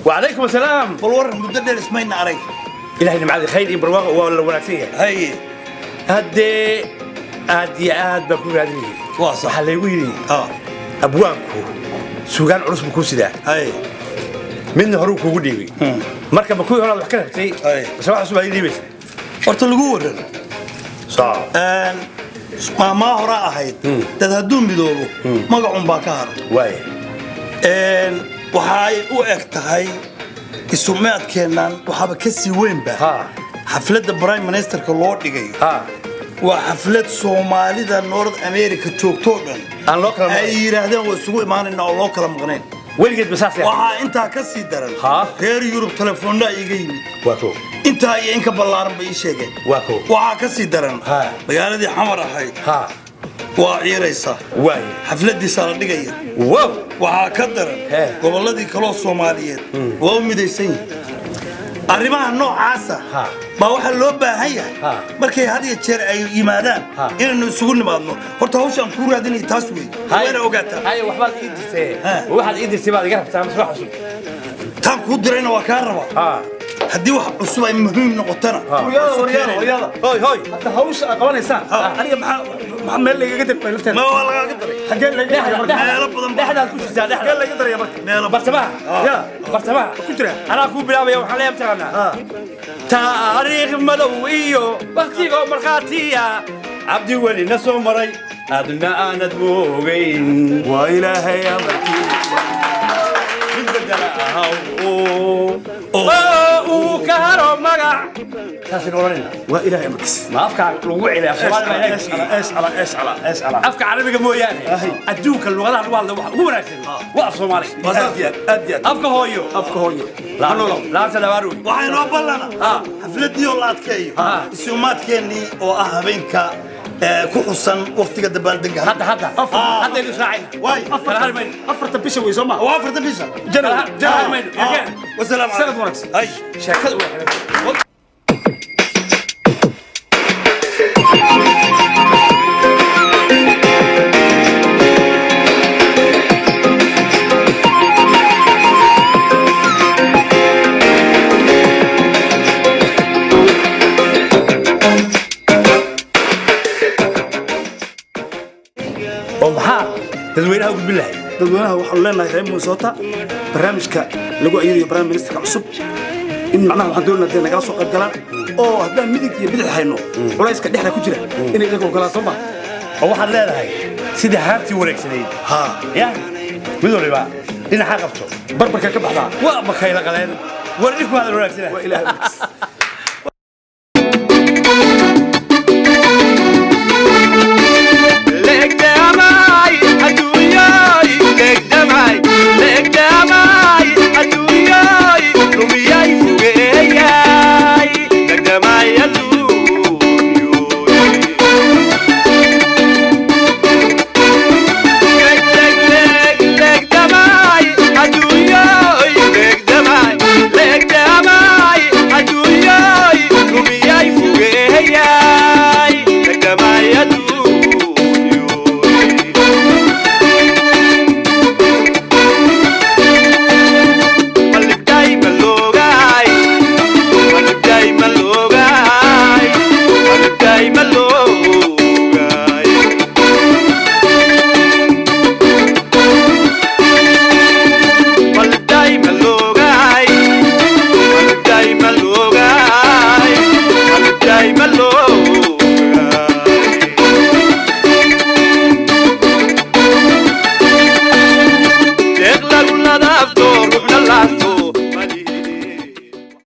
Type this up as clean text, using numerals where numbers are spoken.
وعليكم السلام. Bal waran, muddo dheer ismayna arag. Ilaahay nimcadii khayr iyo barwaaqo waa la wanaagsan yahay. Haye. Haddee aad iyo aad baan ku raadinayay. Waa sax. Waxaa laygu yidhi Ha. abwaanku suugaan culus buu kuu sidaa. Haye. Midna horuu kuugu dhiibay. Marka ma kuwii horaad wax ka rabtay Ay. mise wax cusub aad ii dhiibaysa? Horta lagu waran. Saa. Maamaa hore ahayd dad hadduu midoobo magacun baa ka hara. Waay. Waxay u eg tahay isumaadkeennan waxaaba ka sii weynba Ha. xafladda prime ministerka loo dhigayo. Ha. Waa xaflad Soomaalida North America joogtoo dhan aan loo kala ay maqnayn. Yidhaahdeen waa isugu imaanayna oo loo kala maqnayn. Weligeed ba saas yahay. Waxaa intaa ka sii daran Ha. reer Yurub telefoonna iga yimid. Waa koo. Intaa iyo in ka ballaaran bay ii sheegeen. Waa koo. Waxaa ka sii daran Ha. magaaladii Xamar ahayd Ha. waa ciiraysaa. Waay. Xafladiisaa la dhigaya. Wow. Waxaa ka daran He. gobolladii kaloo Soomaaliyeed waa u midaysan yihin arrimaha noocaasa. Ha. Baa waxaa loo baahan yahay Ha. markay had iyo jeer ay yimaadaan Ha. inaynu isugu nimaadno. Horta hawshaan kuu raadinaya taas wey, wayna ogaataa. Haye, waxbaad ii dirtay. Ha. Waxaad ii dirtay baad iga rabtaa mise wax cusub? Taan kuu dirayna waa kaa rabaa. Ha. Haddii wax cusub ay muhiim noqotana Ha. waa isu keenayna. Horyada. Hoy hoy. Hadda hawsha aad qabanaysaan Ha. aniga maxaa meel laygaga daray lafteeda? Ma waa lagaaga daray. Xaggee laygaga daray marka? Meelo badan baa- Dhexdaad ku jirtaa, dhexda. Xaggee layga daraya marka? Meelo badan. Bartamaha. Ya. Bartamaha ku jira. Anaa kuu bilaabaya, waxaan leeyahay mataqaanaa Ha. taariikh madow iyo waktigoo markhaatiya Cabdi Weli na soo maray adna aanad moogeyn. Waa Ilaahay amarkii. Mid bedela ahaw oo uu ka haro magac taasaynu odhanayna. Waa Ilaahay amarkiis. Ma afka lagu celiya af Soomaali baa Ilaahay ku siiyey. Es ala es ala es ala. Afka Carabiga mooyaane Ahi. adduunka luqadaha lagu hadla waxa ugu wanaagsan waa af Soomaali. Aad iyo aad, aad iyo aad. Afka hooyo. Afka hooyo. Laanta labaad wey. Waxaa inoo ballana Ha. xafladdii oo la adkeeyo Ha. isumaadkeennii oo ah habeenka ku xusan waktiga dabaaldega. Hadda hadda haddaynu israacayna. Waay. Kala hari mayno. 4ta bisha wey soo ma? Waa 4ta bisha. January. Kala hari mayno. Ah. Wasalaamu Sanad calaykum. wanaagsan. Ay. Sheekadu way xiran. Oo maxaa dadweynaha u gudbin lahay? Dadweynaha waxaanu leenahay reer Minnesota barnaamijka lagu ayadayo prime ministerka cusub in macnaha waxaan doonaa dee nagala soo qayb galaan oo haddaan midig iyo bidix hayno culayska dhexda ku jira inay iyaga ogolaan soo ma. Oo waxaad leedahay sidii haantii wareegsanayd Ha. ya mid waliba dhinaca qabto. Barbarka ka baxdaa. Waa bakayla qaleen war dhinku hadal wanaagsana. Waa Ilaahay amarkiis.